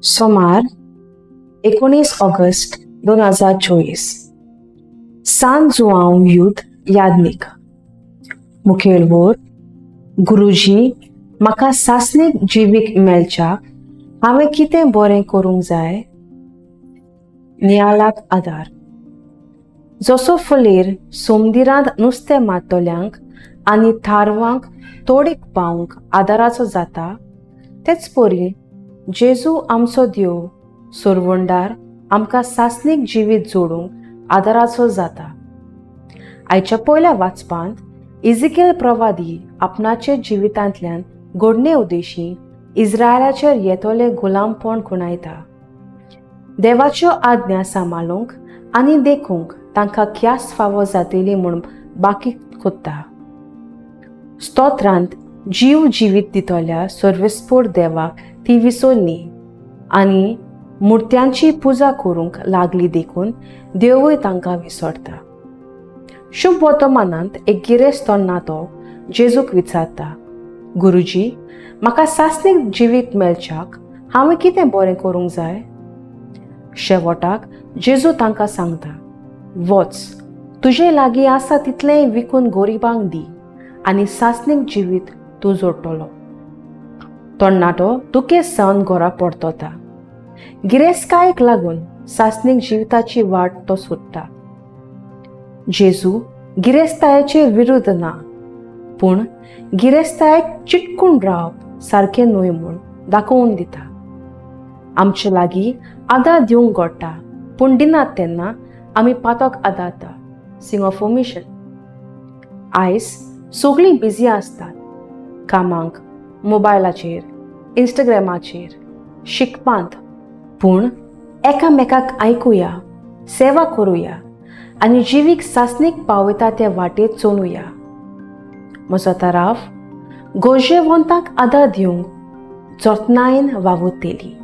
सोमार 19 ऑगस्ट 2024 सान जुआंव युद्ध यादनीक. मुखेल वोर गुरुजी म्हाका सासणीक जिवीक मेळच्याक हांवें कितें बरें करूंक जाय? नियाळाक आदार. जसो फुलेर सोमदिरांत नुस्तें मारतल्यांक आनी थारवांक तोडीक पावंक आदाराचो जाता, तेच परी जेजू आमचो देव सोरवंडार आमकां सासणीक जिवीत जोडूंक आदाराचो जाता. आयच्या पयल्या वाचपांत इजिकेल प्रवादी आपणाचे जिवितांतल्यान घडणे उद्देशी इस्रायलाचेर येतले गुलामपण खुणायता. देवाच्यो आज्ञा सांबाळूंक आनी देखूंक तांकां ख्यास्त फावो जातली म्हूण बाकी कोत्ता. स्तोत्रांत जीव जिवीत दितल्या सर्वेस्पोर देवाक ती विसरली आनी मुर्त्यांची पुजा करूंक लागली देखून देवूय तांकां विसरता. शुभ वर्तमानांत एक गिरेस्त तरणाटो जेजूक विचारता, गुरुजी म्हाका सासणीक जिवीत मेळच्याक हांवें कितें बरें करूंक जाय? शेवटाक जेजू तांकां सांगता, वच तुजे लागीं आसा तितलेंय विकून गरिबांक दी आनी सासणीक जिवीत तूं जोडटलो. तरणाटो दुखेस्त जावन घरा परतता. गिरेस्तकायेक लागून सासणीक जिविताची वाट तो सोदता. जेजू गिरेस्तायेचे विरुद्ध ना, पूण गिरेस्तायेक चिटकून रावप सारकें न्हय म्हूण दाखोवन दिता. आमचे लागीं आदार दिवंक घडटा, पूण दिनात तेन्ना आमी पातक आदारता. Sing of omission. आयज सगळीं बिजी आसतात, कामाक, मोबायलाचेर, इंस्टाग्रामाचेर, शिकपांत, पूण एकामेकाक आयकुया, सेवा करुया आनी जिवीक सासणीक पावयता ते वाटेर चलुया. म्हजो तराफ गरजेवंताक आदार दिवंक जतनायेन वावुरतली.